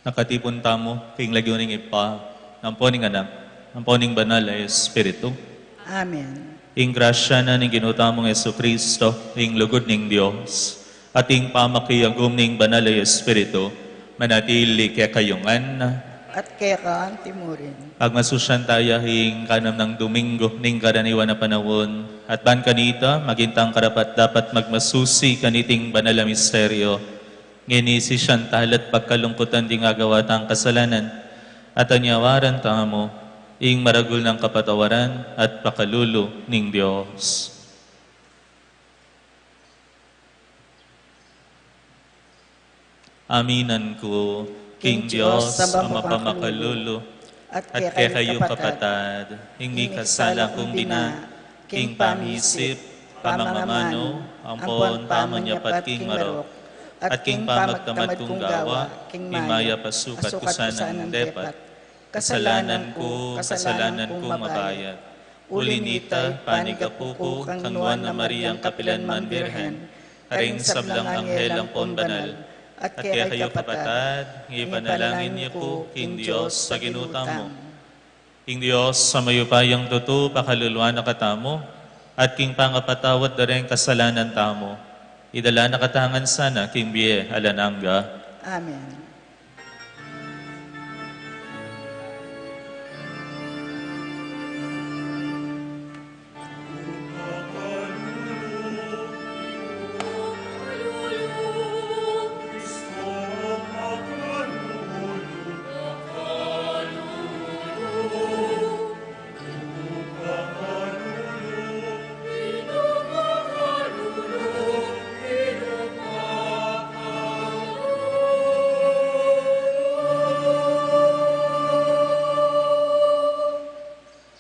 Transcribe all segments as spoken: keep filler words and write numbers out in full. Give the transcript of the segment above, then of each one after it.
Nakatipun tamu king lagyu ning Ibpa, ampo ning Anak, ampo ning Banal a Espiritu. Amen. Ing grasya na ning Ginu tamung Jesucristo, ing lugud ning Dios, at ing pamakiagum ning Banal a Espiritu, manatili kekayu ngan. At keka anti murin. Pagmasusyan taya ing kanam nang Domingo ning karaniwan a panaun, at ban kanita, maging tang karapat-dapat magmasusi kaniting banal a misteryo, ngeni sisian tala't pagkalungkutan ding agawa tang kasalanan, at anyawaran tamu ing maragul nang kapatawaran at pakalulu ning Dios. Aminan ku king Dios a mapamakalulu, at kekayu kapatad, ing mikasala kung bina, king pamisip, pamangamanu, ampon pamanyapat king marok, at king pamagtamad kung gawa, king mayap a sukat ku sanang depat. Kasalanan ku, kasalanan kung mabayat. Uli nita, panigapu ku kang Nuan a Mariang kapilan man Birhen, karing sablang anghel ampon banal, at kekayu kapatad, ipanalangin yu ku king Dios a Ginu tamu. Ing Dios a mayupayang tutu, pakaluluan na katamu, at king pangapatawad da ring kasalanan tamu, idala na katamu ngan sana king bie alang angga. Amen.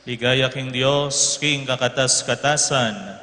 Ligaya king Dios, king kakatas-katasan.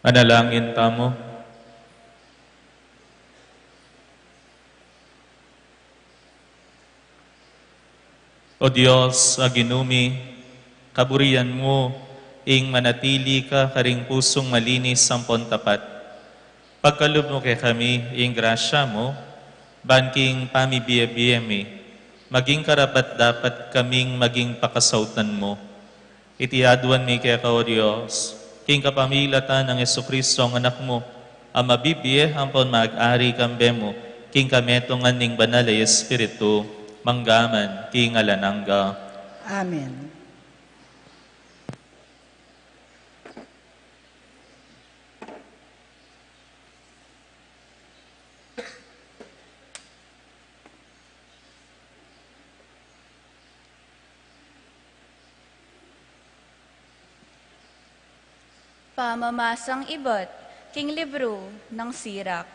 Manalangin tamu. O Dios, a Ginu mi, kaburian mu ing manatili ka karing pusung malinis ampon tapat. Pagkalub mu kekami ing grasya mu, ban king pamibie-bie mi, maging karapat-dapat kaming maging pakasautan mu. Iti aduan mi keka, O Dios, king kapamilatan nang Jesucristo, ang Anak mu, a mabibie ampon mag-ari kambe mu, king kametungan ning Banal a Espiritu, mangga man king alang angga. Amen. Pamamasang ibat king libru nang Sirak.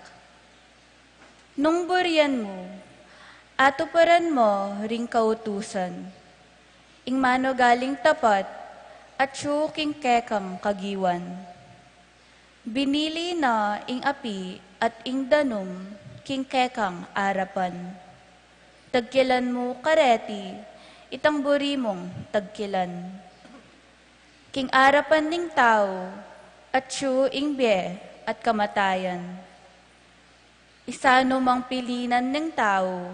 Nung burian mu, atuparan mu ring kautusan, ing manugaling tapat, atyu king kekang kagiwan. Binili na ing api at ing danum king kekang arapan. Tagkilan mu kareti itang buri mung tagkilan. King arapan ning tau, atyu ing bie at kamatayan. Isanu mang pilinan ning tau,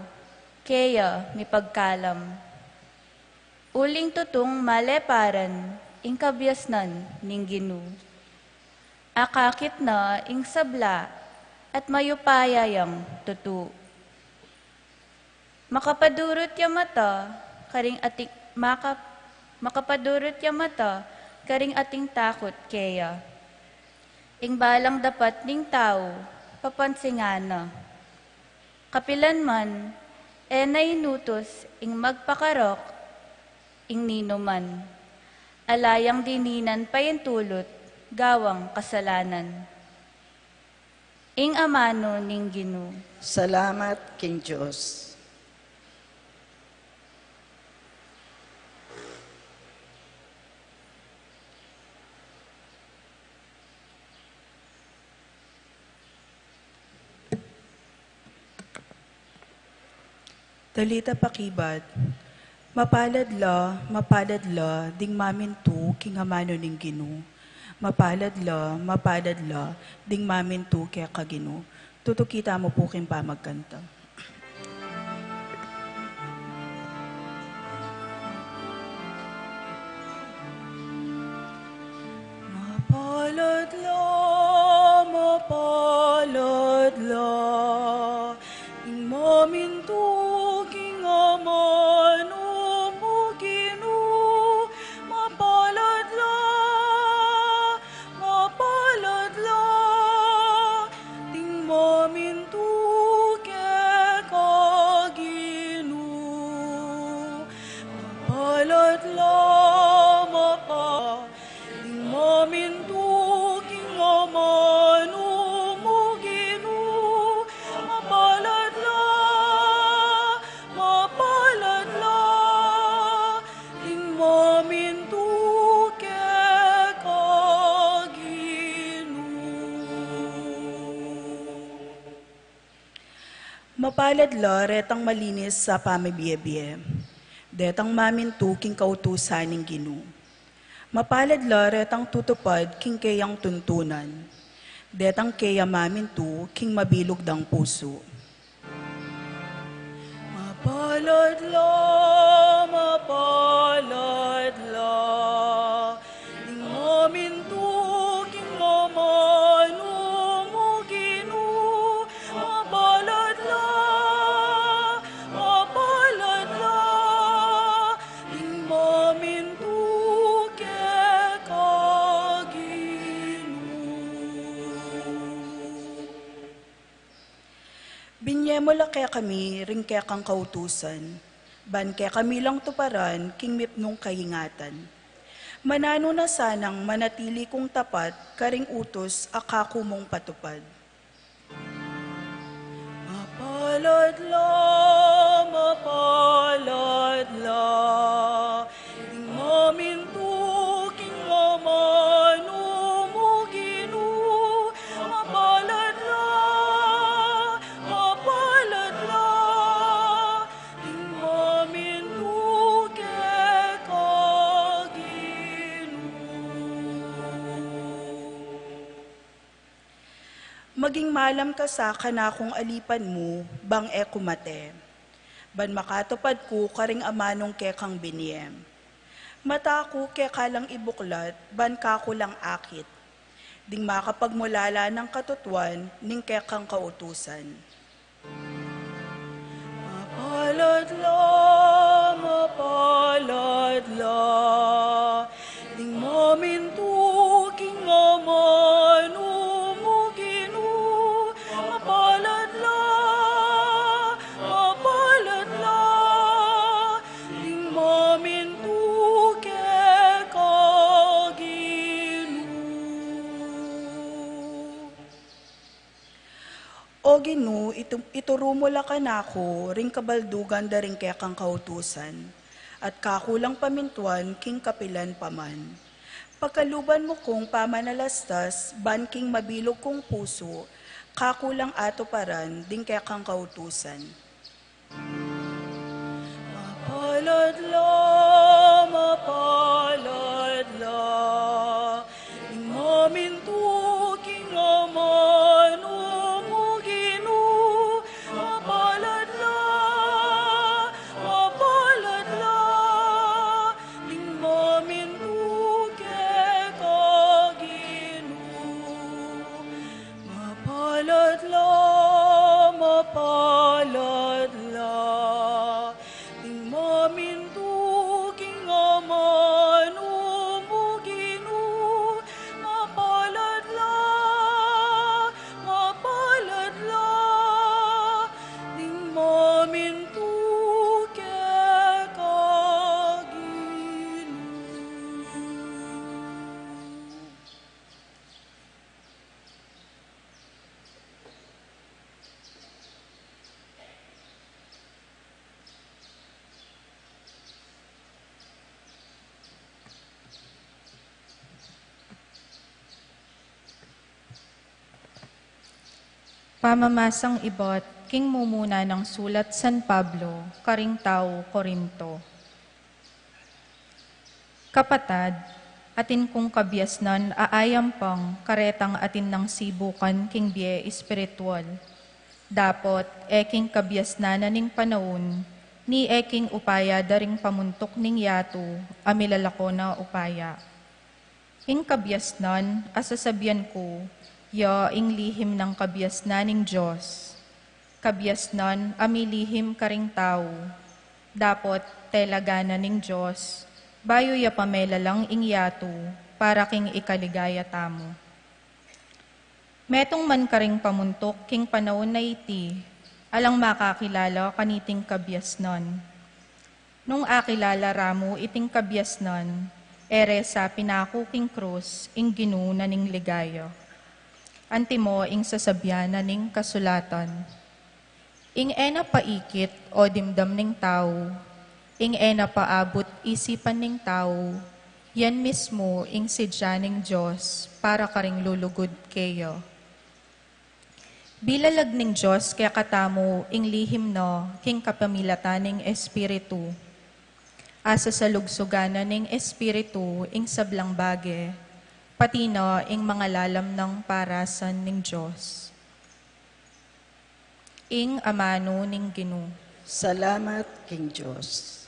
keya mipagkalam. Uling tutung maleparan ing kabiasnan ning Ginu. Akakit na ing sabla at mayupaya yang tutu. Makapadurut ya mata karing ating, makap-, makapadurut ya mata karing ating takut keya. Ing balang dapat ning tau, papansingan na. Kapilan man, e na inutus ing magpakarok ing ninuman. Ala yang dininan paintulut gawang kasalanan. Ing amanu ning Ginu. Salamat king Dios. Talita pakibat. Mapalad la, mapalad la, ding mamintu king amanu ning Ginu. Mapalad la, mapalad la, ding mamintu keka Ginu. Tutuki tamu pu king pamagkanta. Mapalad la, mapalad la, ding mamintu king amanu mu Ginu. Mapalad la, mapalad la, ding mamintu keka Ginu. Mapalad la, mapa-, ding mamintu king amanu mu Ginu. Mapalad la, mapalad la, ding mamintu keka Ginu. Mapalad la retang malinis a pamibie-bie, detang mamintu king kautusan ning Ginu. Mapalad la retang tutupad king keyang tuntunan, detang keya mamintu king mabilug dang pusu. Mapalad la, mapalad la, ding mamintu king amanu mu Ginu. Mapalad la, mapalad la, ding mamintu keka Ginu. Binye mu la kekami ring kekang kautusan, ban kekami lang tuparan king mipnung kaingatan. Mananu na sanang manatili kung tapat karing utus a kaku mung patupad. Mapalad la, mapalad la, ding mamintu king amanu mu Ginu. Maging malam ka sa kanakung alipan mu, bang e ku mate. Ban makatupad ku karing amanung kekang binye. Mata ku keka lang ibuklat, ban kaku lang akit. Ding makapagmulala nang katutuan, ning kekang kautusan. Mapalad la, mapalad la, ding mamintu king amanu mu Ginu. Mapalad la, mapalad la, ding mamintu keka Ginu. O Ginu, itu-, ituru mu la kanaku ring kabaldugan da ring kekang kautusan, at kaku lang pamintuan king kapilan pa man. Pakaluban mu kung pamanalastas, ban king mabilug kung pusu, kaku lang atuparan ding kekang kautusan. Mapalad la, mapalad la, ding mamintu king amanu mu Ginu. Mapalad la, mapalad la, ding mamintu keka Ginu. Mapalad la, mapalad la, ding mamintu king amanu mu Ginu. Mapalad la, mapalad la, ding mamintu keka Ginu. Pamamasang ibat king mumuna nang sulat San Pablo karing tau Corinto. Kapatad, atin kung kabiasnan a ayampang karetang atin nang sibukan king bie espiritual. Dapot, e king kabiasnan na ning panaun, ni e king upaya da ring pamuntuk ning yatu a milalako na upaya. Ing kabiasnan a sasabian ku, ya ing lihim nang kabiasnan ning Dios. Kabiasnan a milihim karing tau. Dapot telagan na ning Dios, bayu ya pamelalang ing yatu para king ikaligaya tamu. Metung man karing pamuntuk king panaun a iti, alang makakilala kaniting kabiasnan. Nung akilala ra mu iting kabiasnan, e re sa pinaku king krus ing Ginu na ning ligaya. Antimo ing sasabian na ning kasulatan. Ing e na paikit o dimdam ning tau, ing e na paabut isipan ning tau, yan mismu ing sidya ning Dios para karing lulugud keya. Bilalag ning Dios kekatamu ing lihim na king kapamilatan ning Espiritu. Asasalugsugan na ning Espiritu ing sablang bage, pati na ing mangalalam nang parasan ning Dios. Ing amanu ning Ginu. Salamat king Dios.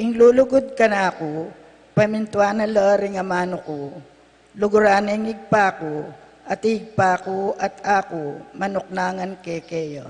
Ing lulugud kanaku, pamintuan na la ring amanu ku, luguran ne ing Ibpa ku, at ing Ibpa ku at aku manuknangan kekeya.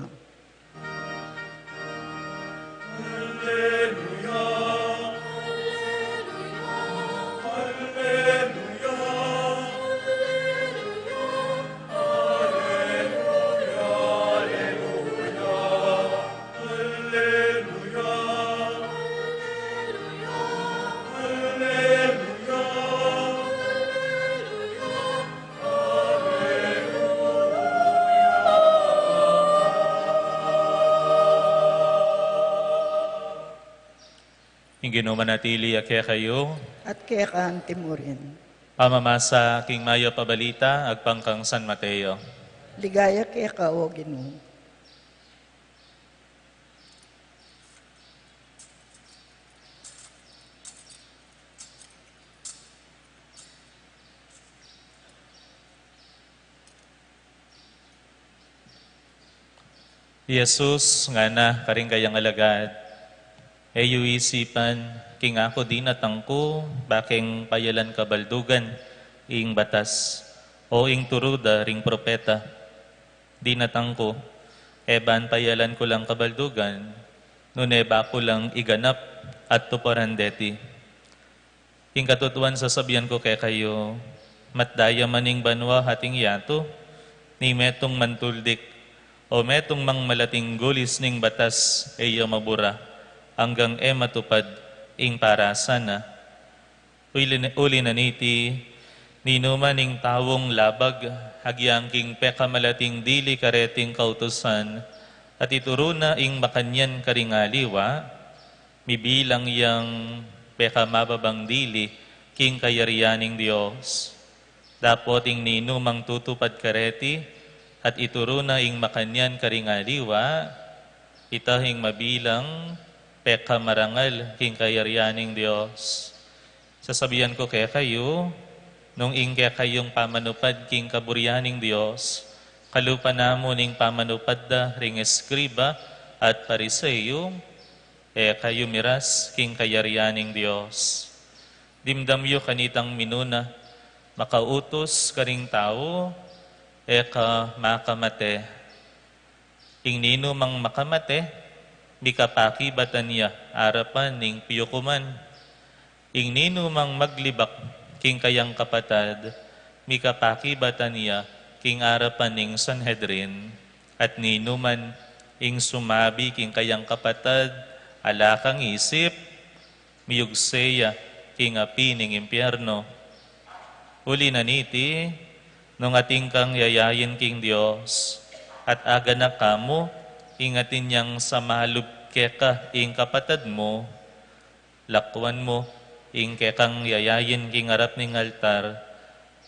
Ing Ginu manatili ya kekayu. At keka antimurin. Pamamasa king Mayap a Balita agpang kang San Mateo. Ligaya keka, O Ginu. I Jesus ngana karing kayang alagad, "E yu isipan king aku dinatang ku ba keng payalan kabaldugan ing batas o ing turu da ring propeta. Dinatang ku, e ban payalan ku lang kabaldugan, nune ba ku lang iganap at tuparan deti." Ing katutuan sasabian ku kekayu, matda ya man ing banua at ing yatu, ni metung mantuldik o metung mang malating gulis ning batas e ya mabura, anggang e matupad ing parasa na. Uli, uli na niti, ninuman ing taung labag agyang king pekamalating dili kareting kautusan, at ituru na ing makanyan karing aliwa, mibilang yang pekamababang dili king kayarian ning Dios. Dapot ing ninumang tutupad kareti at ituru na ing makanyan karing aliwa, ita ing mabilang pekamarangal king kayarian ning Dios. Sasabian ku kekayu, nung ing kekayung pamanupad king kaburian ning Dios kalupa na mu ning pamanupad da ring eskriba at Pariseo, e kayu miras king kayarian ning Dios. Dimdam yu kanitang minuna, makautus karing tau, e ka makamate. Ing ninumang makamate, mikapakibatan ya arapan ning piukuman. Ing ninumang maglibak king kayang kapatad, mikapakibatan ya king arapan ning Sanhedrin. At ninuman ing sumabi king kayang kapatad, "Ala kang isip," miyugse ya king api ning impyerno. Uli na niti, nung atin kang yayayin king Dios, at aganak ka mu, ing atin yang samalub keka ing kapatad mu, lakwan mu ing kekang yayayin king arap ning altar,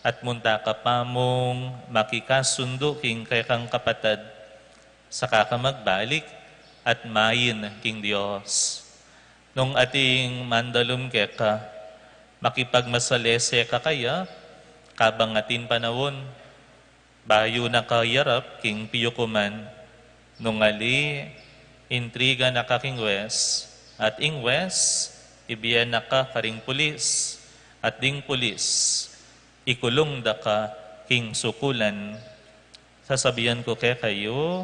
at munta ka pa mung makikasundu king kekang kapatad, saka ka magbalik at main king Dios. Nung ating mandalum keka, makipagmasalese ka kaya, kabang atin panaun, bayu na ka yarap king piukuman. Nung ali, intriga na ka king wes, at ing wes, ibie na ka karing pulis, at ding pulis, ikulung da ka king sukulan. Sasabian ku kekayu,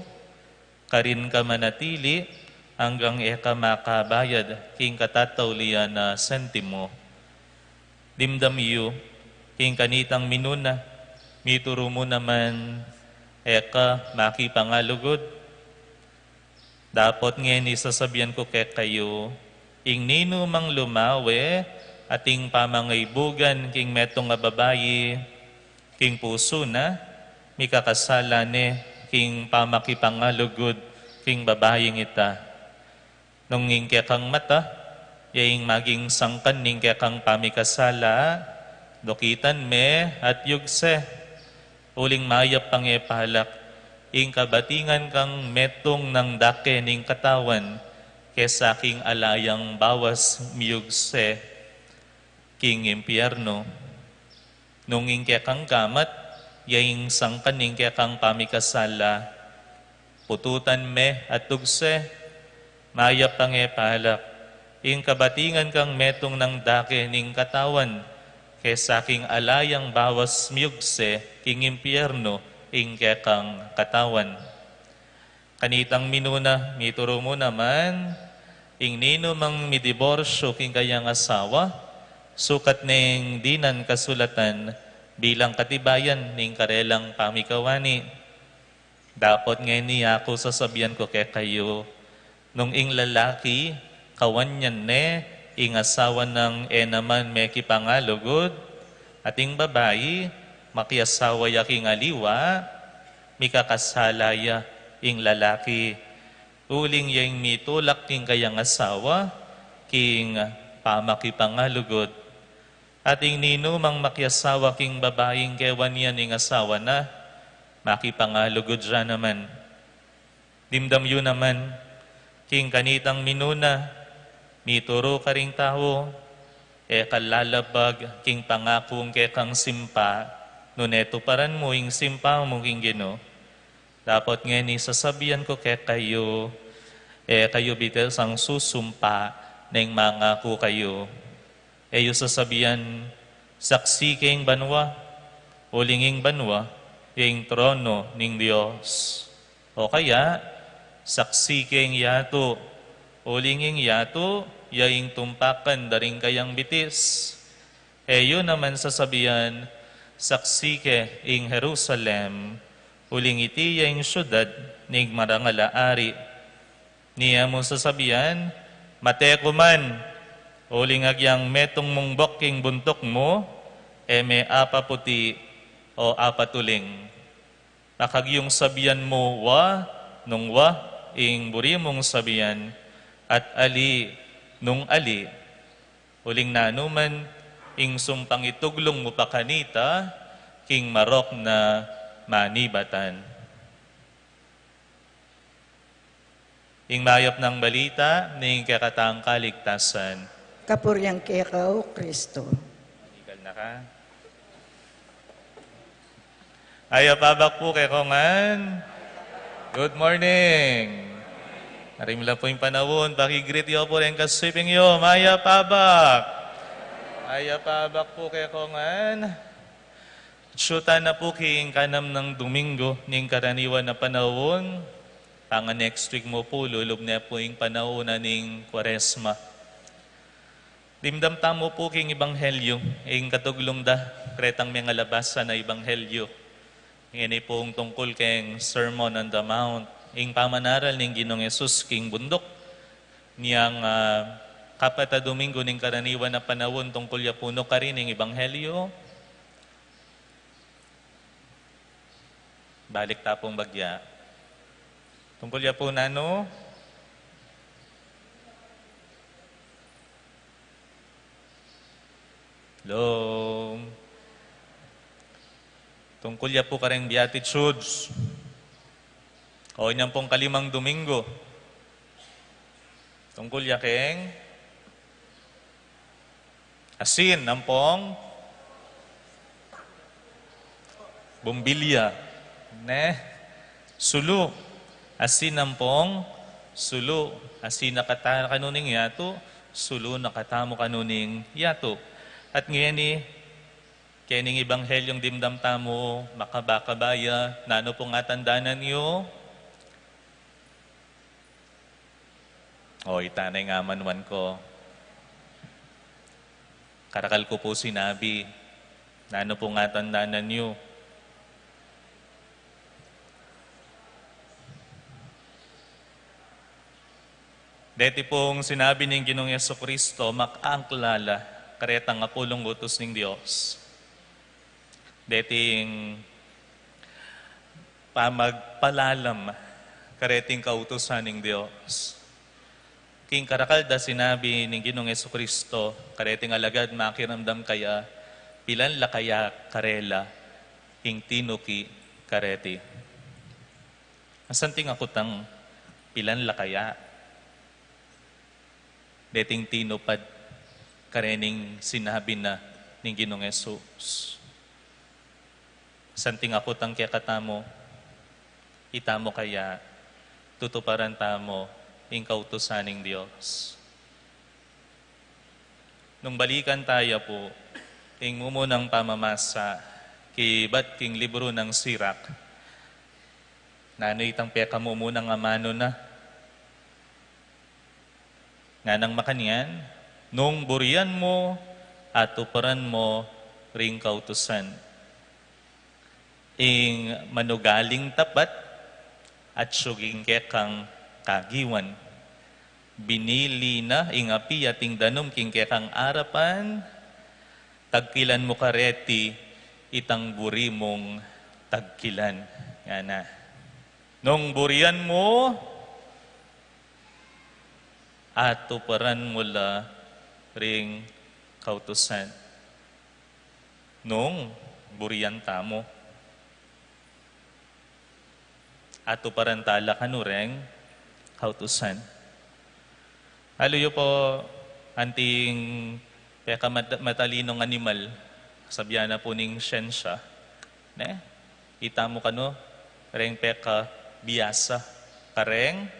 karin ka manatili anggang e ka makabayad king katataulian a sentimo. Dimdam yu, king kanitang minuna, mituru mu naman, e ka makipangalugud. Dapot ngeni sasabian ku kekayu, ing ninumang lumawe ating pamangaibugan king metung a babai, king pusu na, mikakasala ne king pamakipangalugud king babaing ita. Nung ing kekang mata, ya ing maging sangkan ning kekang pamikasala, dukitan me at yugse. Uling mayap pang e palak, ing kabatingan kang metung nang dake ning katawan, kesa king ala yang bawas miyugse king impyerno. Nung ing kekang gamat, ya ing sangkan ning kekang pamikasala, pututan me at tugse, mayap pang e palak, ing kabatingan kang metung nang dake ning katawan, kesa king ala yang bawas miyugse king impyerno ing kekang katawan. Kanitang minuna, mituru mu naman, ing ninumang midiborsyu king kayang asawa, sukat neng dinan kasulatan bilang katibayan ning karelang pamikawani. Dapot ngeni aku sasabian ku kekayu, nung ing lalaki, kawanyan ne ing asawa nang e naman mekipangalugud, at ing babai, makiasawa ya king aliwa, mikakasala ya ing lalaki. Uling ya ing mitulak king kayang asawa, king pamakipangalugud. At ing ninumang makiasawa king babaing kewan ya ning asawa na, makipangalugud ya naman. Dimdam yu naman, king kanitang minuna, mituru karing tau, e ka lalabag king pangakung kekang simpa, nune tuparan mu ing simpa mu king Ginu. Dapot ngeni sasabian ku kekayu, e kayu bitisang susumpa neng mangaku kayu. E yu sasabian, saksi ke ing banua, uling ing banua, ya ing trono ning Dios. O kaya, saksi ke ing yatu, uling ing yatu, ya ing tumpakan da ring kayang bitis. E yu naman sasabian, saksi ke ing Jerusalem, uling iti ya ing siudad ning marangal a ari. Ni e mu sasabian, mate ku man, uling agyang metung mung bok king buntuk mu, e me apaputi o apatuling. Makagyung sabian mu wa, nung wa, ing buri mung sabian, at ali, nung ali. Uling nanu man, ing sumpang ituglung mu pa kanita, king marok na manibatan. Ing mayap nang balita ning kekatang kaligtasan. Kapurian keka, O Kristo. Ikal na ka. Mayap a abak pu kekongan. Good morning. Arimla pu ing panaun, paki-greet yu pu ring kasiping yu. Mayap a abak. Mayap a abak pu kekongan. Atyu tana pu king kanam nang Domingo ning karaniwan a panaun, panga next week mu pu, lulub ne pu ing panaun na ning Kuaresma. Dimdam tamu pu king Ebanghelyo, ing katuglung da, karetang mengalabasa na Ebanghelyo. Ngeni pung tungkul keng Sermon on the Mount, ing pamanaral ning Ginung Jesus king bunduk, niyang, ah, kapat a Domingo ning karaniwan a panaun, tungkul ya pu nu karin ing Ebanghelyo. Balik ta pung bagya. Tungkul ya pu nanu? Hello? Tungkul ya pu kareng Beatitudes. O, inyang pung kalimang Domingo. Tungkul ya keng asin ampong bumbilya, ne? Sulu. Asin ampong sulu. Asin na kata kanu ning yatu, sulu na katamu kanu ning yatu. At ngeni, kening Ebanghelyung dimdam tamu, makabakabaya, nanu pung atandanan yu? O, ita na ing amanuan ku. Karakal ku pu sinabi, nanu pung atandanan yu? Deti pung sinabi ning Ginung Jesucristo, makaaklala karetang apulung utus ning Dios. Deting pamagpalalam kareting kautusan ning Dios. King karakal da sinabi ning Ginung Jesucristo, kareting alagad makiramdam kaya, pilan la kaya karela ing tinuki kareti. Asanting akutang pilan la kaya deting tinupad karening sinabi na ning Ginung Jesus. Santing akutang kekatamu, itamu kaya tutuparan tamu ing kautusan ning Dios. Nung balikan taya pu ing mumunang pamamasa kibat king libru nang Sirak, nanu itang pekamumunang amanu na? Nganang makanyan, nung burian mu at tuparan mu ring kautusan. Ing manugaling tapat at suging kekang kagiwan. Binili na ing api at ing danum king kekang arapan, tagkilan mu kareti itang buri mung tagkilan. Ngana. Nung burian mu, Atuparan mu la ring kautusan. Nung burian tamu, atuparan ta la kanu reng kautusan. Aluyu po, anting peka mad-, matalinung animal, sabian na pu ning siyensya, ne? Ita mu kanu reng peka biasa kareng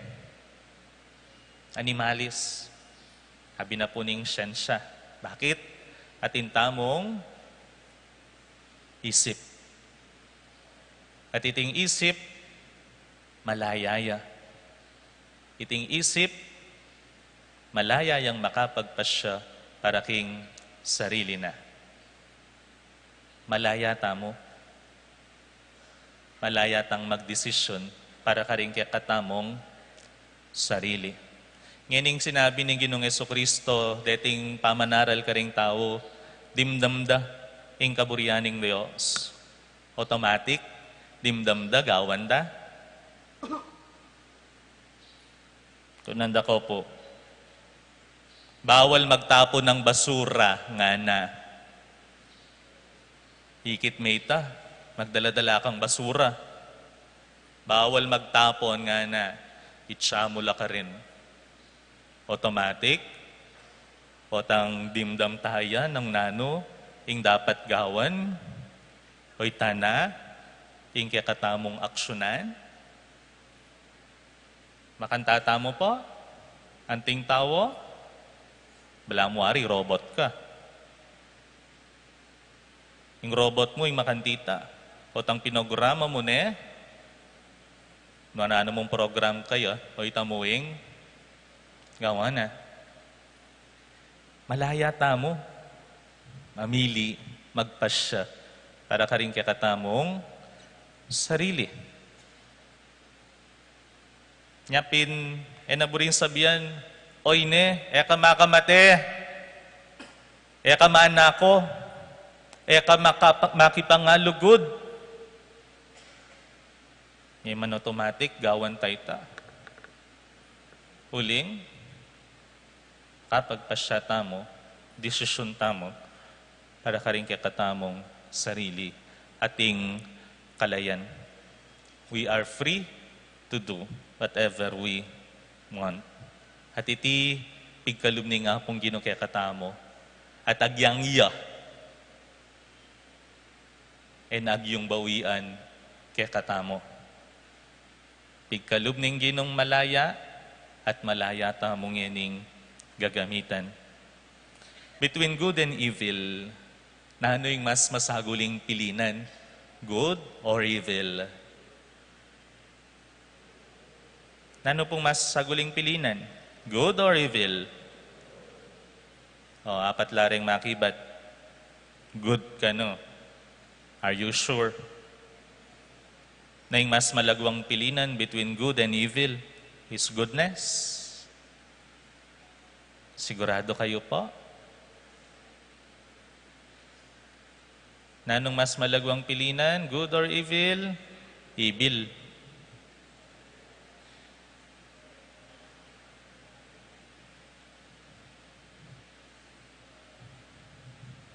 animalis. Abi na pu ning siyensya. Bakit? Atin tamung isip. At iting isip, malaya ya. Iting isip, malaya yang makapagpasya para king sarili na. Malaya tamu. Malaya tang magdesisyon para karing kekatamung sarili. Ngening sinabi ning Ginung Jesucristo, deting pamanaral karing tau, dimdam da ing kaburian ning Dios. Automatic, dimdam da, gawan da. Tunan da ko pu. Bawal magtapon ng basura, ngana. Ikit me ita, magdala-dala kang basura. Bawal magtapon, ngana. Itsa mu la karin. Automatic, potang dimdam taya nung nanu ing dapat gawan, o ita na ing kekatamung aksyunan. Makanta tamu po, anting tau, balamu ari robot ka. Ing robot mu, ing makanta ita. Potang pinograma mu ne, nung nanu mung program kaya, o ita mu ing gawan na. Malaya tamu mamili, magpasya para karing kekatamung sarili. Nya pin, e na buring sabian, "Oy ne, e ka makamate, e ka manako, e ka makapa-, makipangalugud." Ngeman automatic, gawan taya ita. Uling, kapagpasya tamu, desisyun tamu, para karing kekatamung sarili, ating kalayan. We are free to do whatever we want. At iti pigkalub ning Apung Ginu kekatamu, at agyang iya, e na agyung bawian kekatamu. Pigkalub ning Ginung malaya, at malaya tamu ngening gagamitan. Between good and evil, nanu ing mas masaguling pilinan? Good or evil? Nanu pung mas saguling pilinan? Good or evil? O, apat la ring makibat. Good kanu. Are you sure? Na ing mas malagwang pilinan between good and evil is goodness. Sigurado kayu po? Nanung mas malagwang pilinan, good or evil? Evil.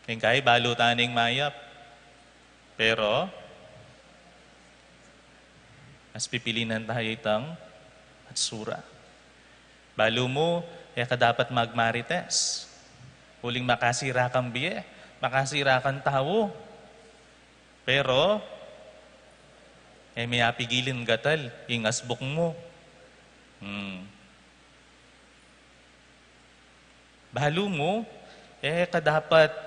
Ing kai, balu tana ing mayap. Pero, mas pipilinan taya itang atsura. Balu mu, e ka dapat magmarites. Uling makasira kang bie, makasira kang tau. Pero, e me apigilin gatal ing asbuk mu. Hmm. Balu mu, e ka dapat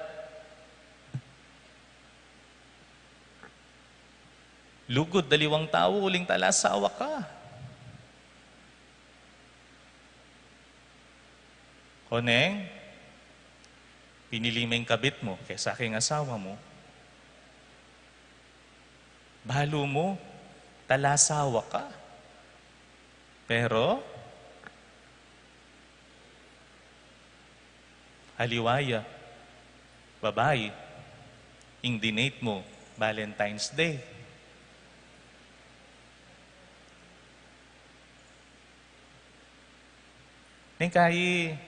lugud aliwang tau uling talasawa ka. Koneng, pinili me ing kabit mu kesa king asawa mu. Balu mu, talasawa ka. Pero, aliwa ya, babai, ing dinate mu, Valentine's Day. Neng kayi,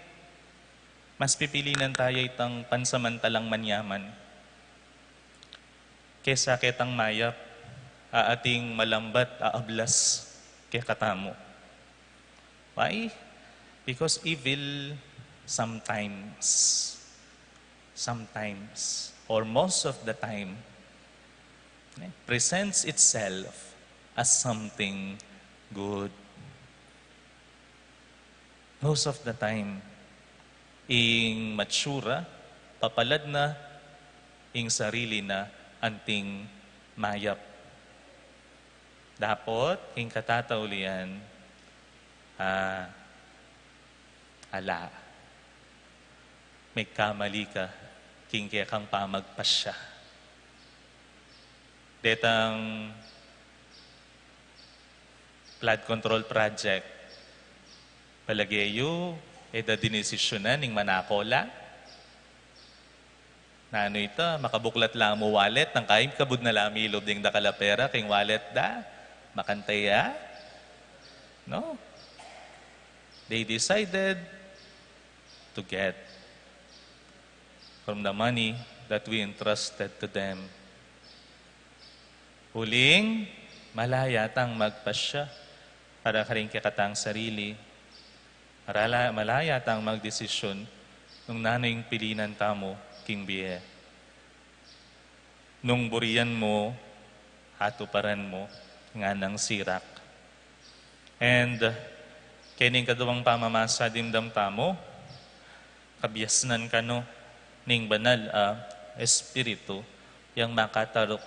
mas pipilinan taya itang pansamantalang manyaman kesa ketang mayap a ating malambat a ablas kekatamu. Why? Because evil sometimes, sometimes, or most of the time, eh, presents itself as something good. Most of the time, ing matsura, papalad na ing sarili na anting mayap. Dapot ing katataulian, ah, ala, megkamali ka king kekang pamagpasya. Detang flood control project, palage yu, e da dinisisyonan ing manako la? Nanu ita, makabuklat la mu wallet, nung kayi kabud na la milub ding dakal a pera king wallet da, makanta ya? No. They decided to get from the money that we entrusted to them. Uling, malaya tang magpasya para karing kekatang sarili. Marala-, malaya tang magdesisyon nung nanu ing pilinan tamu king bie. Nung burian mu, atuparan mu, nganang Sirak. And, uh, kening kaduang pamamasa dimdam tamu, kabiasnan kanu ning banal a Espiritu yang makataruk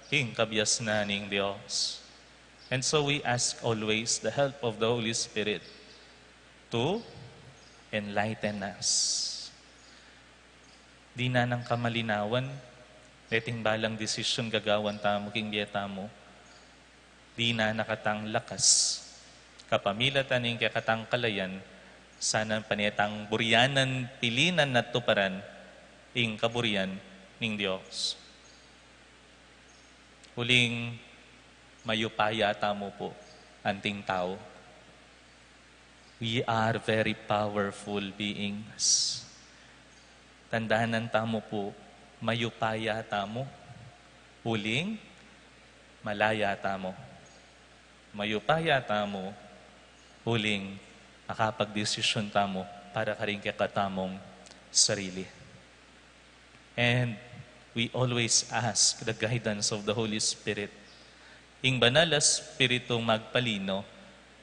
king kabiasnan ning Dios. And so we ask always the help of the Holy Spirit to enlighten us. Dinan nang kamalinawan deting balang desisyon gagawan tamu king bie tamu. Dinan na katang lakas kapamilatan ning kekatang kalayan, sana pane tang burianan, pilinan at tuparan ing kaburian ning Dios. Uling, mayupaya tamu pu anting tau. We are very powerful beings. Tandanan tamu pu, mayupaya tamu, uling malaya tamu. Mayupaya tamu, uling makapagdesisyon tamu para karing kekatamung sarili. And we always ask the guidance of the Holy Spirit. Ing Banal a Espiritu magpalino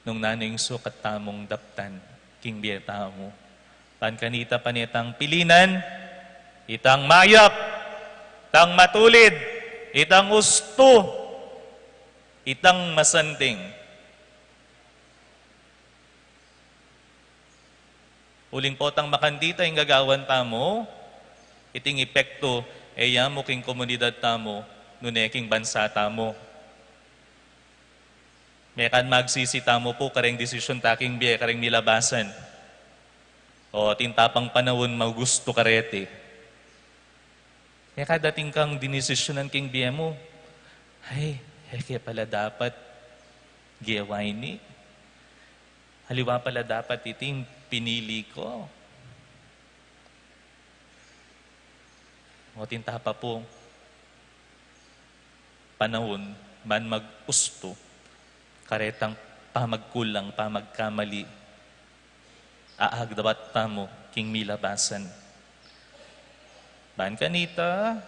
nung nanu ing sukat tamung daptan king bie tamu. Ban kanita pane tang pilinan itang mayap, itang matulid, itang ustu, itang masanting. Uling potang makanita ing gagawan tamu, iting epektu, e ya mu king komunidad tamu, nune king bansa tamu. Mekan magsisi tamu pu kareng desisyon ta king bie, kareng milabasan. O, atin ta pang panaun magustu kareti. Mekadating kang dinisisyonan king bie mu, ay, e ke pala dapat gewa ini. Aliwa pala dapat iti ing pinili ku. O, atin ta pa pung panaun ban mag-ustu karetang pamagkulang, pamagkamali a agdawat tamu king milabasan. Ban kanita,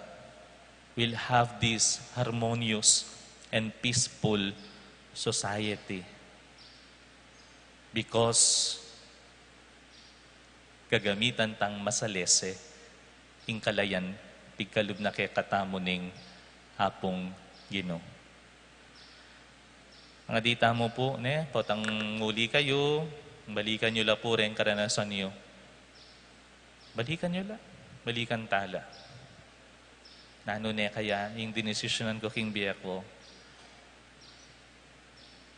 we'll have this harmonious and peaceful society. Because gagamitan tang masalese ing kalayan pigkalub na kekatamu ning Apung Ginu. Ngadi tamu pu, ne, potang muli kayu, balikan yu la pu reng karanasan yu. Balikan yu la, balikan ta la. Nanu ne kaya ing dinisisyonan ku king bie ku?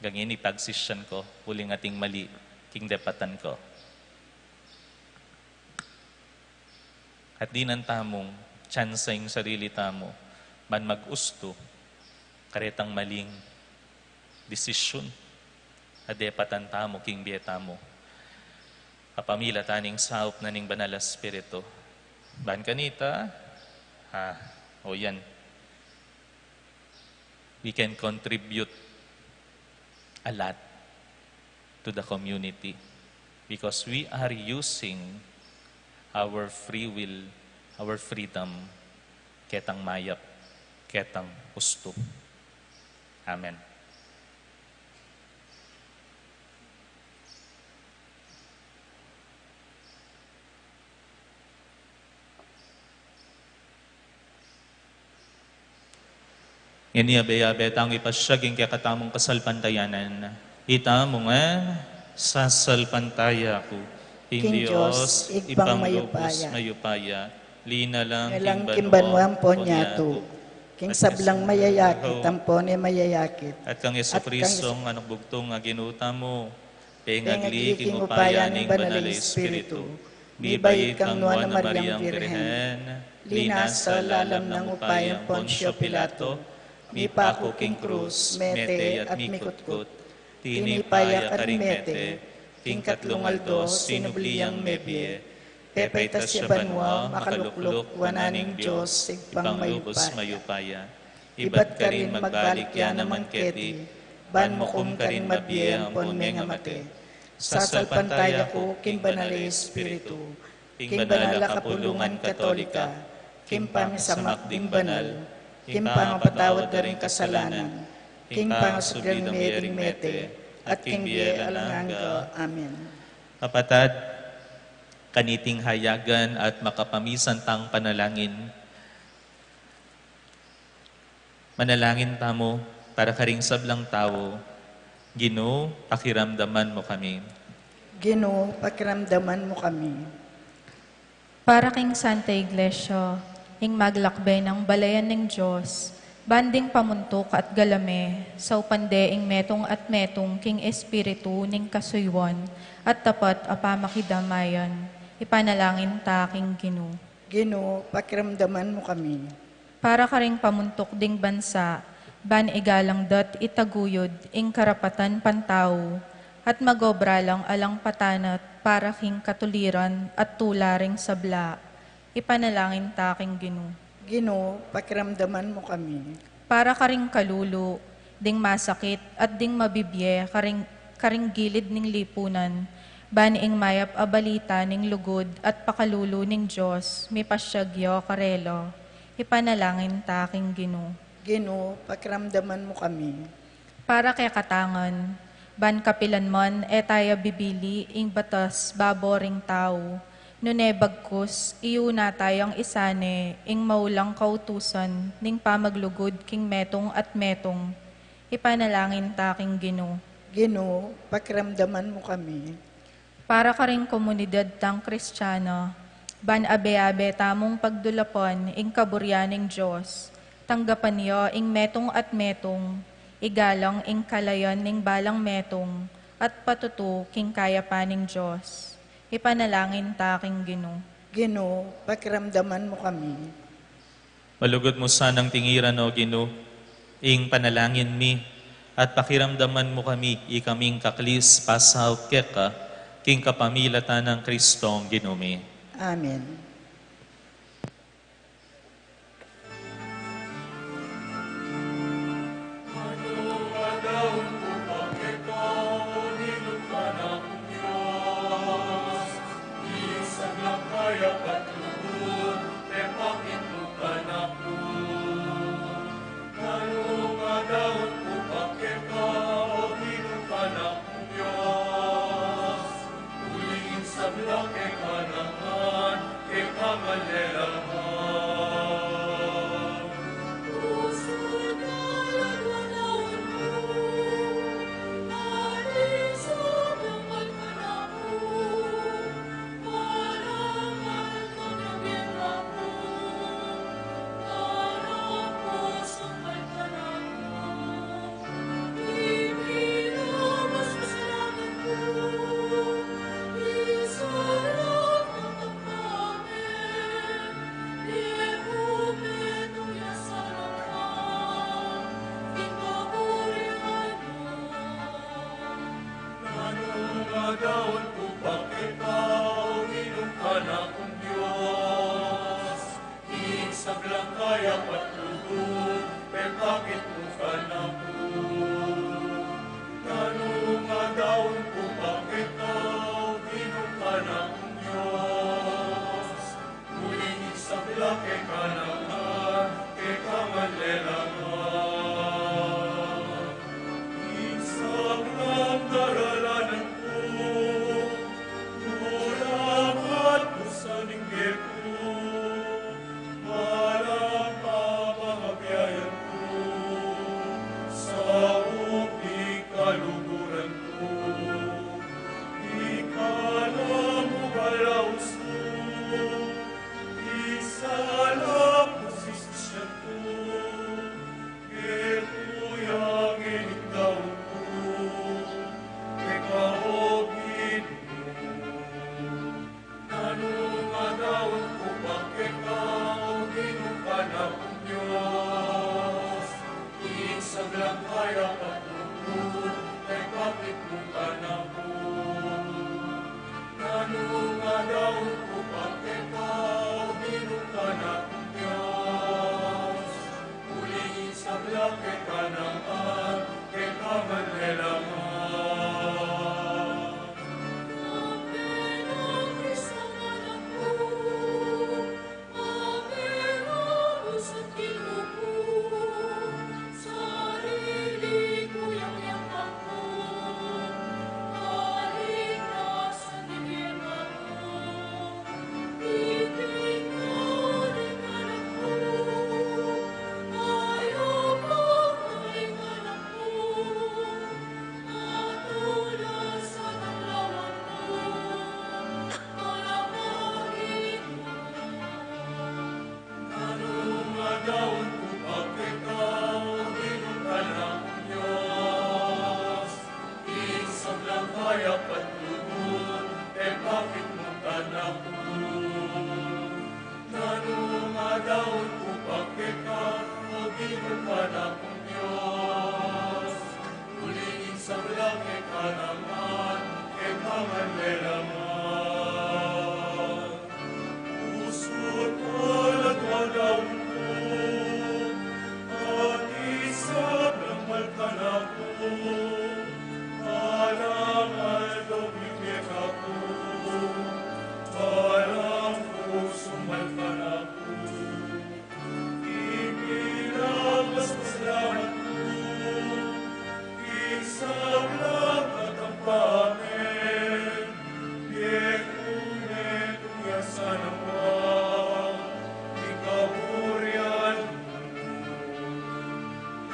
Gangini pagsisyan ku, uling ating mali king depatan ku. At dinan tamung tsansa ing sarili tamu ban mag-ustu karetang maling desisyon a depatan tamu king bie tamu. Kapamilatan ning saup na ning Banal a Espiritu. Ban kanita, ah, o yan. We can contribute a lot to the community because we are using our free will, our freedom, ketang mayap, ketang ustu. Amen. Ngeni abe-abe tang ipasyag ing kekatamung kasalpantayanan. Itamu ngan, sasalpantaya ku king Dios, Ibpang lubus mayupaya, linalang king banua ampon yatu, king sablang mayayakit ampon e mayayakit, at kang Jesucristo, Anak bugtung a Ginu tamu, pengagli king upaya ning Banal a Espiritu, mibait kang Nuan a Mariang Birhen, linasa lalam nang upaya nang Poncio Pilato, mipaku king krus, mete at mikutkut, tinipa ya karing mete, king katlung aldo sinubli yang mebie, pepaitas ya banua, makalukluk wanan ning Dios, Ibpang lubus mayupaya. Ibat karin magbalik ya naman keti, ban mukum karing mabie ampon mengamate. Sasalpantaya ku king Banal a Espiritu, king banal a kapulungan Katolika, king pamisamak ding banal, king pangapatawad da ring kasalanan, king pangasubli dang mie ring mete, at king bie alang angga. Amen. Kapatad, kaniting hayagan at makapamisan tang panalangin, manalangin tamu para karing sablang tau. Ginu, pakiramdaman mu kami. Ginu, pakiramdaman mu kami. Para king Santa Iglesia, ing maglakbe nang balayan ning Dios, ban ding pamuntuk at galame, saupan de ing metung at metung king espiritu ning kasuyuan at tapat a pamakidamayan, ipanalangin ta king Ginu. Ginu, pakiramdaman mu kami. Para karing pamuntuk ding bansa, ban igalang da't itaguyud ing karapatan pantau, at magobra lang alang patanat para king katuliran at tula ring sabla, ipanalangin ta king Ginu. Ginu, pakiramdaman mu kami. Para karing kalulu ding masakit at ding mabibie karing, karing gilid ning lipunan, ban ing mayap a balita ning lugud at pakalulu ning Dios mipasyag ya karela, ipanalangin ta king Ginu. Ginu, pakiramdaman mu kami. Para kekatang ngan, ban kapilan man e taya bibili ing batas babo ring tau, nune bagkus, iyuna tayang isane ing maulang kautusan ning pamaglugud king metung at metung, ipanalangin ta king Ginu. Ginu, pakiramdaman mu kami. Para karing komunidad tang Kristiana, ban abe-abe tamung pagdulapan ing kaburian ning Dios, tanggapan ya ing metung at metung, igalang ing kalayan ning balang metung, at patutu king kayapan ning Dios. Ipanalangin ta king Ginu. Ginu, pakiramdaman mu kami. Malugud mu sanang tingiran, O Ginu, ing panalangin mi, at pakiramdaman mu kami, ikaming kaklis pasaup keka, king kapamilatan nang Kristong Ginu mi. Amen. Daun ku pa keka, o Ginung kanakung Dios, ing sablang kaya patlutu, pepakit mu kanaku. Nanu nga daun ku pa keka, o Ginung kanakung Dios, uling ing sabla keka naman, keka man lelangan. Ing sablang daralanan ku, nulakat ku sa ning bie ku, balang papangabiayan ku, saung ing kaluguran ku. Ika na mu kalaus ku, ing sala ku, sisyan ku, keku ya ngening daun ku, keka o Ginu. Nanu nga daun ku pa keka, o Ginung kanakung Dios, ing sablang kaya patlutu, pepakit mu kanaku. Nanu nga daun ku pa keka, o Ginung kanakung Dios, uling ing sabla keka naman, keka man lelangan. Nanu nga daun ku pa keka, o Ginung kanakung Dios, ing sablang kaya patlutu, pepakit mu kanaku. Nanu nga daun ku pa keka, o Ginung kanakung Dios, uling ing sabla keka naman, keka man lelangan. Pusut kaladua daun ku, at ing sablang mal kanaku, balang aldo mie keka ku, balang pusu mal kanaku. Ing pinapasalamat ku, ing sablang katampang mi, keku metung ya sana pa ing kaburian mu.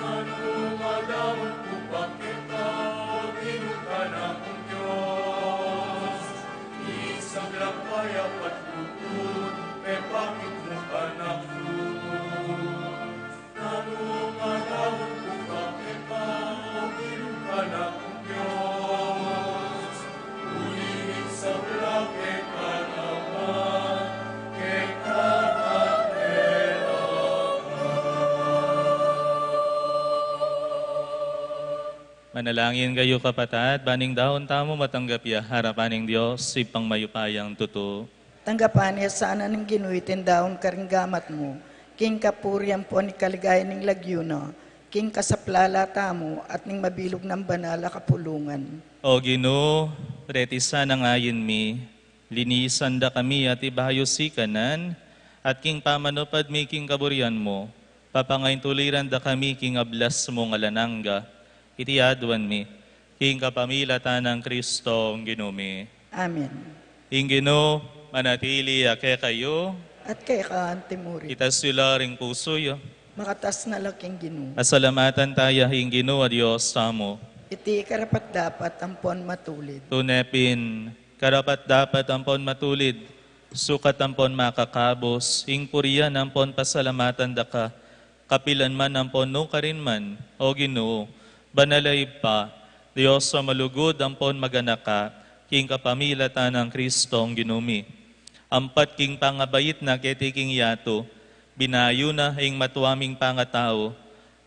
Nanu nga daun ku pa keka, o Ginung kanakung Dios, ing sablang kaya patlutu, pepakit mu kanaku. Nanu nga daun ku pa keka, o Ginung kanakung Dios, uling ing sabla keka naman, keka man lelangan. Manalangin kayu, kapatad, ban ing daun tamu matanggap ya arapan ning Dios, Ibpang mayupayang tutu. Tanggapan na sana ning Ginu iting daun karing gamat mu, king kapurian ampon king kaligayan ning lagyu na, king kasaplalan tamu at ning mabilug nang banal a kapulungan. O Ginu, reti sanang ain mi, linisan da kami at ibayu sikanan, at king pamanupad mi king kaburian mu, papangaintuliran da kami king ablas mung alang angga. Iti aduan mi king kapamilatan nang Kristong Ginu mi. Amen. Ing Ginu manatili ya kekayu. At keka antimurin. Itas yu la ring pusu yu. Makatas na la king Ginu. Pasalamatan taya ing Ginu a Dios tamu. Iti karapat-dapat ampon matulid. Tune pin karapat-dapat ampon matulid, sukat ampon makakabus, ing purian ampon pasalamatan da ka, kapilan man ampon nukarin man, O Ginu, banal a Ibpa, Dios a malugud ampon maganaka, king kapamilatan nang Kristong Ginu mi. Ampat king pangabait na keti king yatu, binayu na ing matua ming pangatau,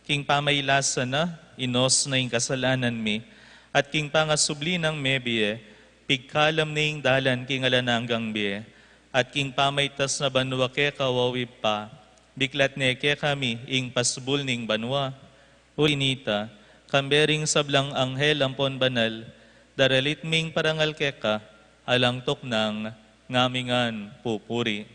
king pamailasan na, inus na ing kasalanan mi, at king pangasubli nang mebie, Pigkalam ne ing dalan king alang anggang bie, at king pamaitas na banua keka, o Ibpa, biklat ne kekami ing pasubul ning banua. Uli nita, kambe ring sablang anghel ampon banal, daralit ming parangal keka, alang tuknang ngamingan pupuri.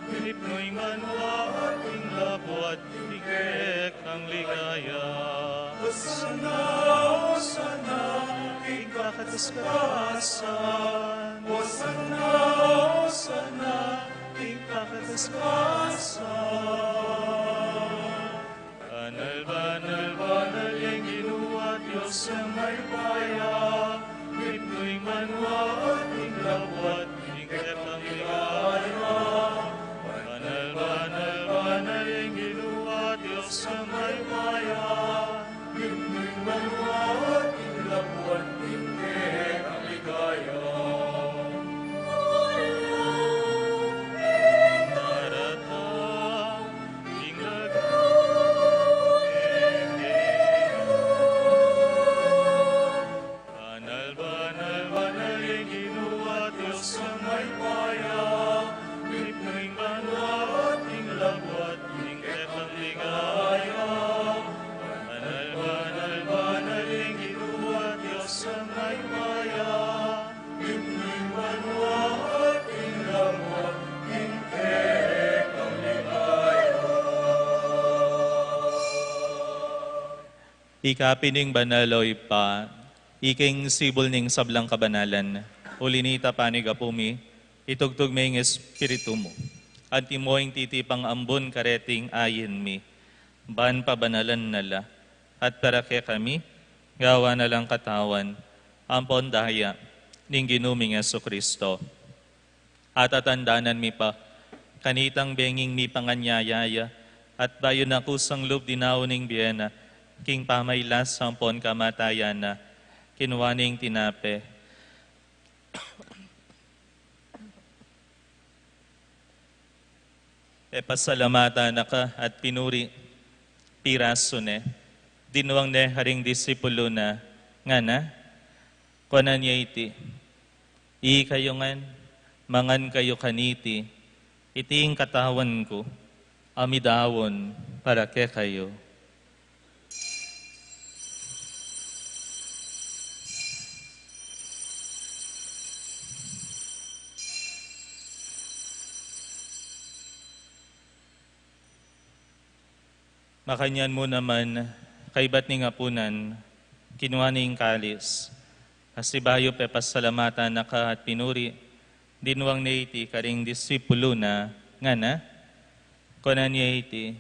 Mipnu ing banua at ing labuad king kekang ligaya. Hosana, Hosana, king kakatas-katasan. Hosana, Hosana, king kakatas-katasan. Banal, banal, banal ing Ginu, Dios ning mayupaya. Mipnu ing banua at ing labuad king kekang ligaya. Banal, banal, banal ing Ginu, Dios ning mayupaya. Mipnu ing banua at ing labuad king kekang ligaya. Daratang ing lagyu ning Ginu. Banal, banal, banal ing Ginu, Dios ning mayupaya. Mipnu ing banua at ing labuad king kekang ligaya. Banal, banal, banal ing Ginu, Dios ning mayupaya. Mipnu ing banua at ing labuad king kekang ligaya. Ika pin ing banal, o Ibpa, ika ing sibul ning sablang kabanalan. Uli nita, panigapu mi, itugtug me ing Espiritu mu, antimo ing titipang ambun kareting ain mi, ban pabanalan na la, at para kekami gawan na lang katawan ampon daya ning Ginu ming Jesucristo. Atatandanan mi pa kanitang benging mipanganyaya ya, at bayu na kusang lub dinaun ing bie na, king pamailas ampon kamatayan na, kinua ne ing tinape, pepasalamatan na ka at pinuri, pirasu ne, dinwang ne karing disipulu na, ngana, kuanan ya iti, ikayu ngan, mangan kayu kaniti, iti ing katawan ku, a midaun para kekayu. Makanyan mu naman, kaybat ning apunan, kinua ne ing kalis, pasibayu pepasalamatan na ka at pinuri, dinwang ne iti karing disipulu na, ngana, kuanan ya iti,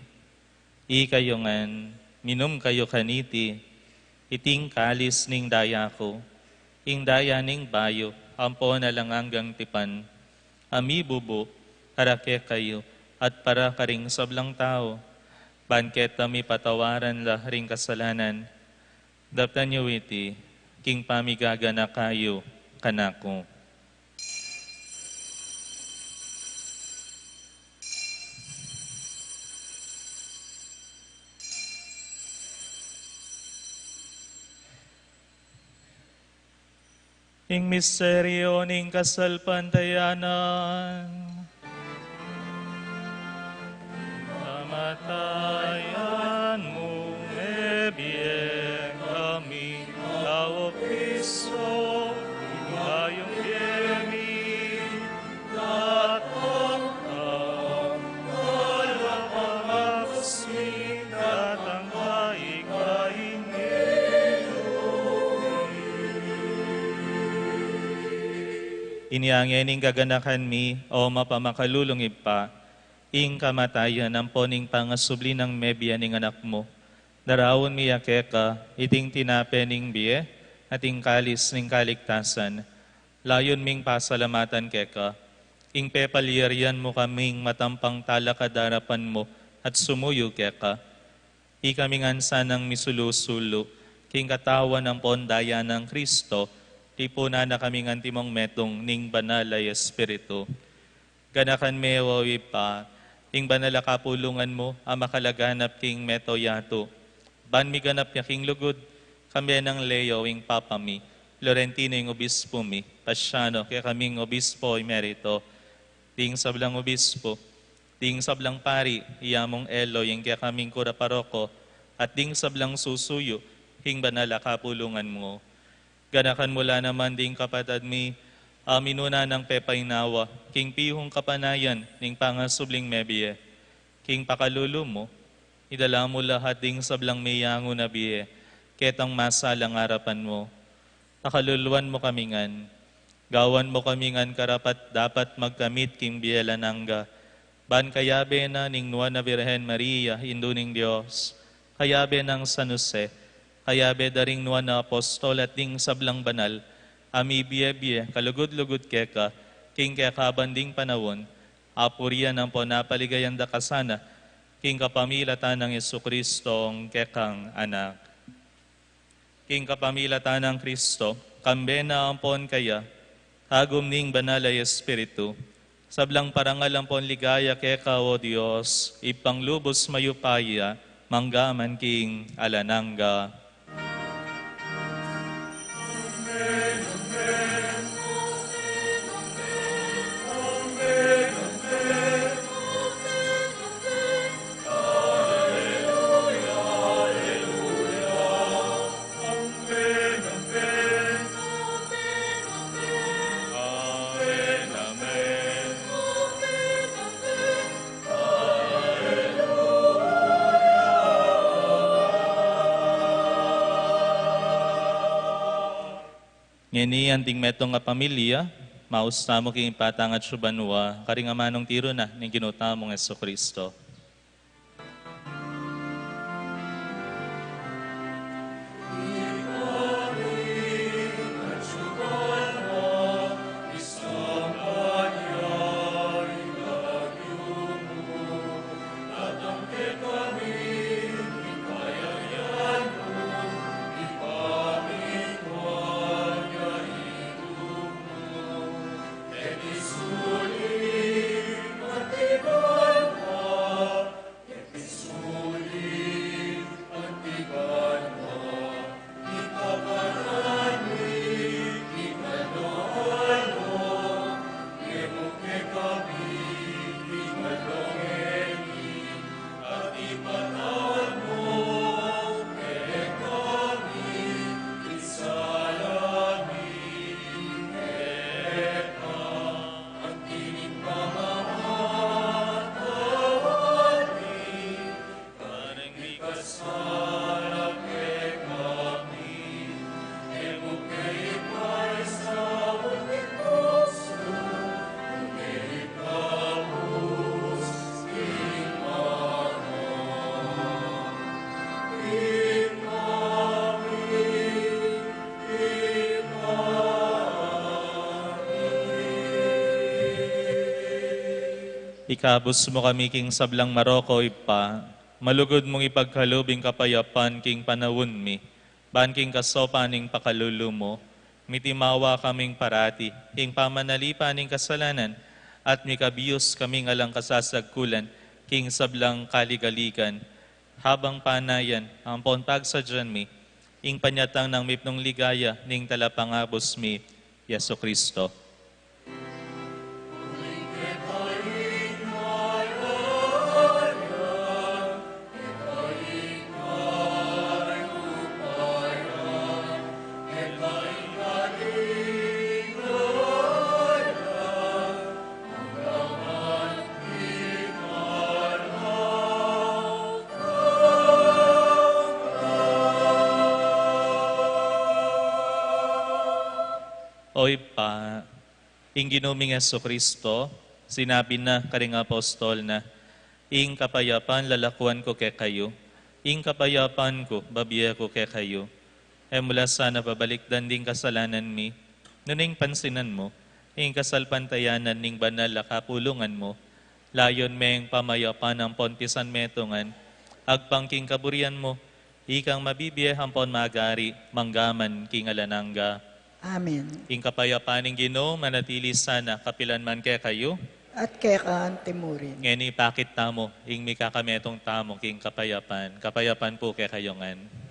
ikayu ngan, minum kayu kaniti, iti ing kalis ning daya ku, ing daya ning bayu ampon alang anggang tipan, a mibubu para kekayu at para karing sablang tau, ban keta mipatawaran la ring kasalanan. Daptan yu iti king pamigaganaka yu kanaku. Ing misteryu ning kasalpantayanan. Kamatayan mu, mebie kami, Ginu Kristo, ing bayung bie mi, datang ka, ala pamabusi, datang ka, ika ing Ginu. Inya ngeni ing kaganakan mi, o mapamakalulung Ibpa, ing kamatayan ampon ing pangasubli nang mebie ning Anak mu. Daraun mi ya keka iting tinape ning bie at ing kalis ning kaligtasan. Layun ming pasalamatan keka ing pepalyarian mu kaming matampang talakad arapan mu at sumuyu keka. Ikami ngan sanang misulu-sulu king katawan ampon daya nang Kristo, tipunan na kami ngan timong metung ning Banal a Espiritu. Ganakan me, o Ibpa, ing banal a kapulungan mu a makalaganap king mabilug a yatu, ban miganap ya king lugud, kambe nang Leo ing Papa mi, Florentino ing Obispo mi, Paciano, kekaming Obispo Emerito, ding sablang obispo, ding sablang pari, i Among Elo, ing kekaming kura paroko, at ding sablang susuyu king banal a kapulungan mu. Ganakan mu la naman ding kapatad mi a minuna nang pepainawa king pihung kapanayan ning pangasubling mebie. King pakalulu mu, idala mu la ding sablang meyangu na bie ketang masalang arapan mu. Pakaluluan mu kami ngan. Gawan mu kami ngan karapat-dapat magkamit king bie alang angga, ban kayabe na ning Nuan a Virgen Maria, Indu ning Dios, kayabe nang San Jose, kayabe da ring nuan a apostol at ding sablang banal a mibie-bie kalugud-lugud keka king kekaban ding panaun, apurian ampon apaligayan da ka sana king kapamilatan nang Jesucristo, ing kekang Anak. King kapamilatan nang Kristo, kambe na ampon kaya, kagum ning Banal a Espiritu, sablang parangal ampon ligaya keka, o Dios, Ibpang lubus mayupaya, mangga man king alang angga. Ngeni anting metung a pamilya, maus tamu king patang at subanua, karing amanung tiru na ning Ginu tamung Jesucristo. Ikabus mu kami king sablang maroko, Ibpa, malugud mung ipagkalub ing kapayapan king panaun mi, ban king kasaupan ning pakalulu mu, mitimawa kaming parati king pamanalipan ning kasalanan, at mikabius kaming alang kasasagkulan king sablang kaligaligan, habang panayan ampon pagsadyan mi ing panyatang nang mipnung ligaya ning Talapangabus mi, Jesucristo. O Ibpa, ing Ginu ming Jesucristo, sinabi na karing apostol na, "Ing kapayapan lalakuan ku kekayu, ing kapayapan ku babie ku kekayu." E mu la sana pabalikdan ding kasalanan mi, nune ing pansinan mu ing kasalpantayanan ning banal a kapulungan mu, layun meng pamayapan ampon pisanmetungan agpang king kaburian mu, ikang mabibie ampon magari, mangga man king alang angga. Amen. Ing kapayapan ning Ginu manatili sana kapilan man kekayu. At keka anti mu rin. Ngeni ipakit tamu ing mikakametung tamu king kapayapan. Kapayapan pu kekayu ngan.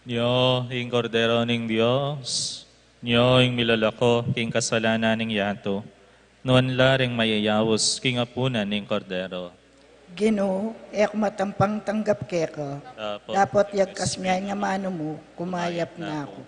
Nyo ing Kordero ning Dios, nyo ing milalako king kasalanan ning yatu. Nuan la ring mayayaus king apunan ning Kordero. Ginu, e ku matampang tanggap keka. Dapot, dapot yagkas me ing amanu mu, kumayap na ku.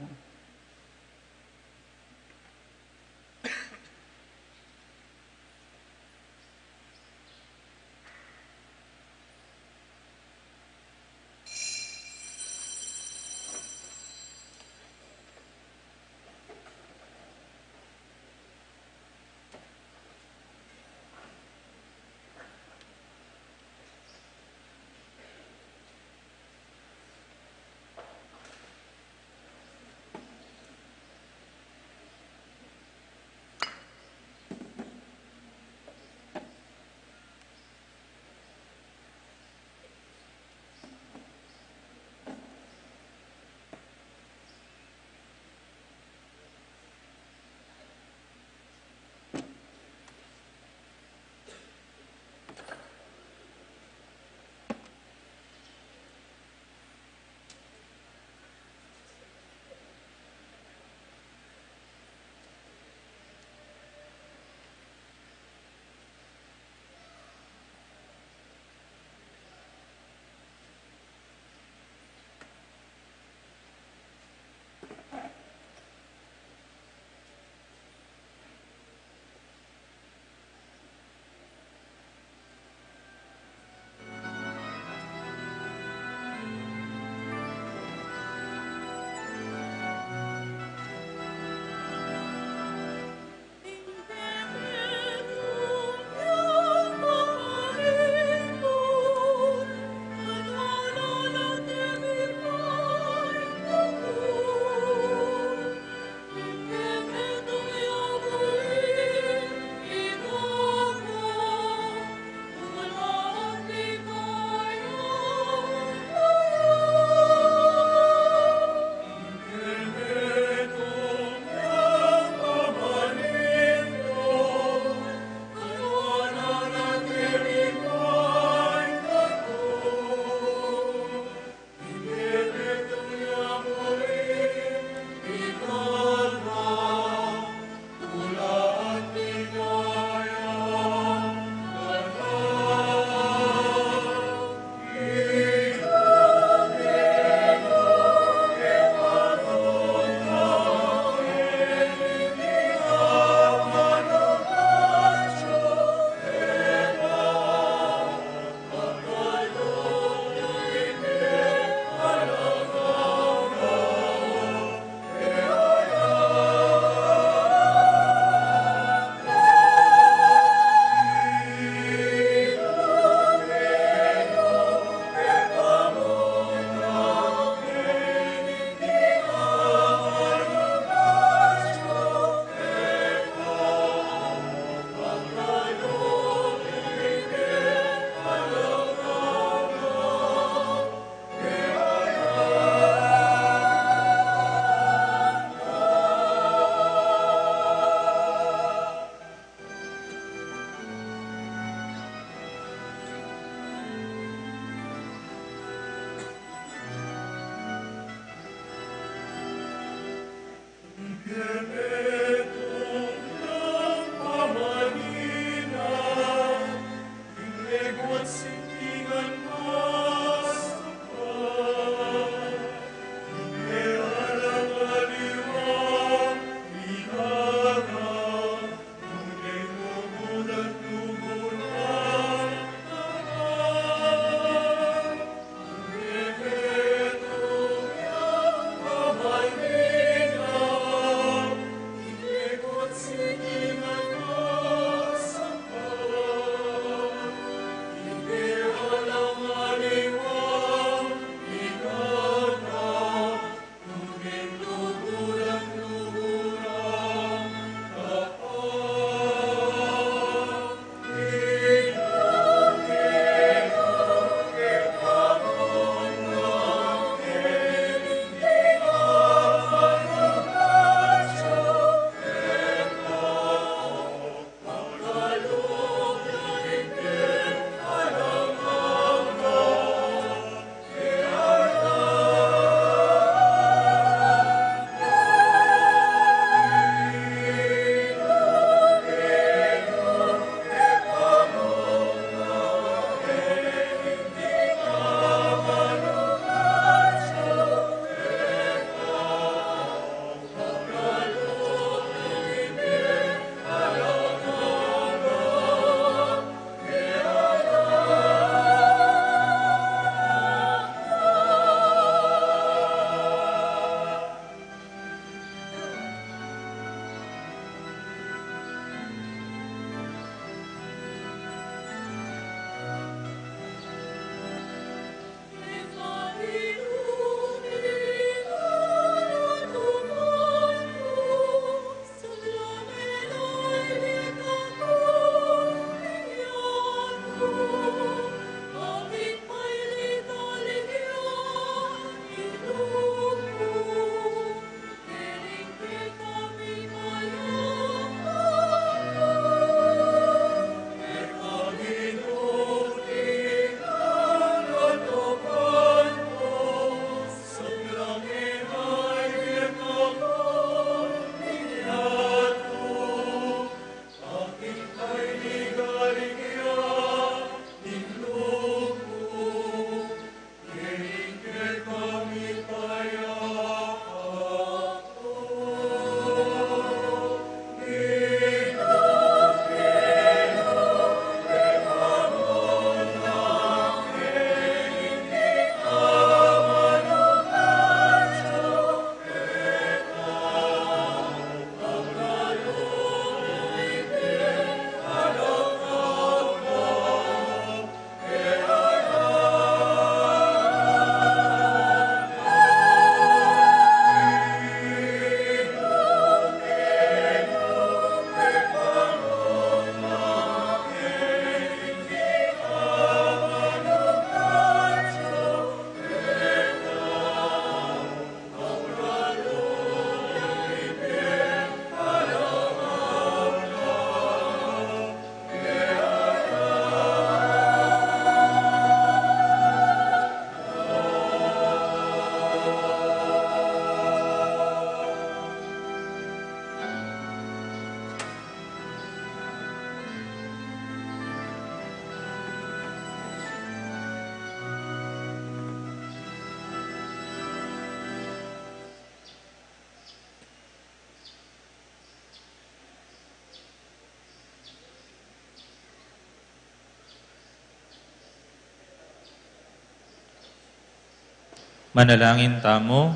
Manalangin tamu.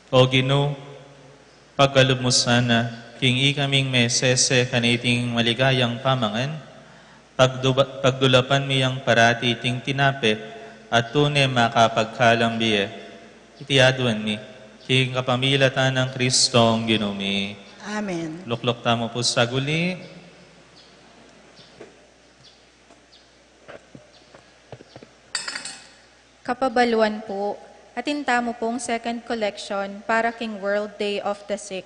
O Ginu, pagkalub mu sana king ikaming mesese kaniting maligayang pamangan, pagduba-, pagdulapan mi yang parati iting tinape at tune makapagkalang bie. Iti aduan mi king kapamilatan nang Kristong Ginu mi. Amen. Lukluk tamu pu saguli. Kapabaluan pu, atin tamu pung second collection para king World Day of the Sick.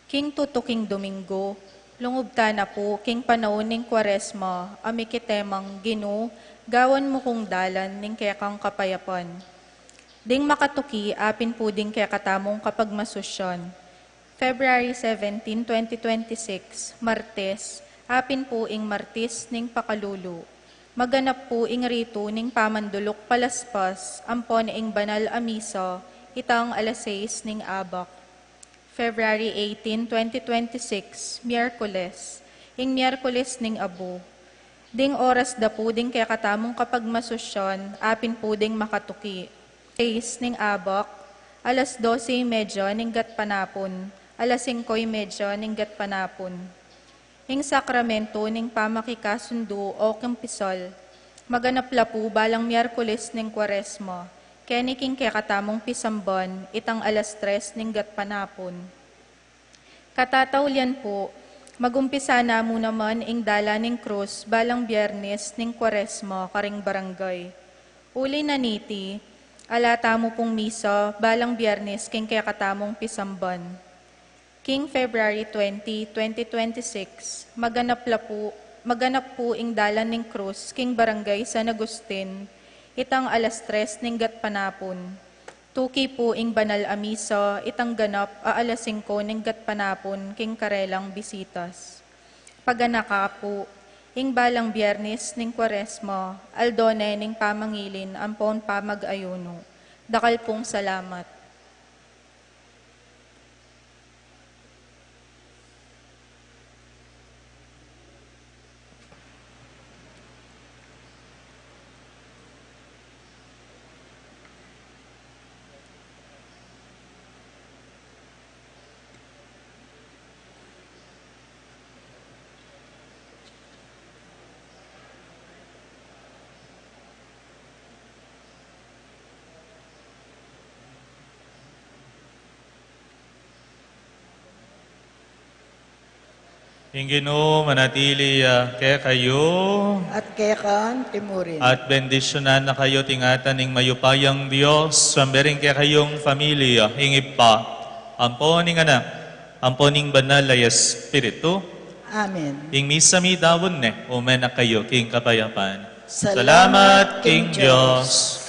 King tutuking Domingo, lungub tana pu king panaun ning Kuaresma a miki temang Ginu, gawan mu kung dalan ning kekang kapayapan. Ding makatuki, apin pu ding kekatamung kapagmasusyan. February seventeen, twenty twenty-six, Martes, apin pu ing Martis ning Pakalulu. Maganap pu ing ritu ning pamanduluk palaspas, ampon ing banal a misa, itang alas sais ning abak. February eighteen, twenty twenty-six, Miyerkules. Ing Miyerkules ning Abu. Ding oras da pu ding kekatamung kapagmasusyan, apin pu ding makatuki. Sais ning abak, alas dose y media ning gatpanapun, alas singko y media ning gatpanapun. Ing sakramento ning pamakikasundu o kumpisal, maganap la pu balang Miyerkules ning Kuaresma, keni king kekatamung pisamban, itang alas tres ning gatpanapun. Katataulian pu, magumpisa na mu naman ing dala ning krus balang Biyernes ning Kuaresma karing barangay. Uli na niti, ala tamu pung misa balang Biyernes king kekatamung pisamban. King February twenty, twenty twenty-six, maganap la pu, maganap pu ing dalan ning krus king Barangay San Agustin, itang alas tres ning gatpanapun. Tuki pu ing banal a misa, itang ganap a alas singko ning gatpanapun king karelang bisitas. Paganaka pu, ing balang Biyernes ning Kuaresma, aldo ne ning pamangilin ampon pamag-ayunu. Dakal pung salamat. Ing Ginu manatili ya kekayu. At keka naman murin. At bendisyunan na kayu ning atin mayupayang Dios, sumambing kekayung familia, ing Ibpa, ampo ning Anak, ampo ning Banal a Espiritu. Amen. Ing misa mi daun ne, ume na kayu king kapayapan. Salamat king Dios.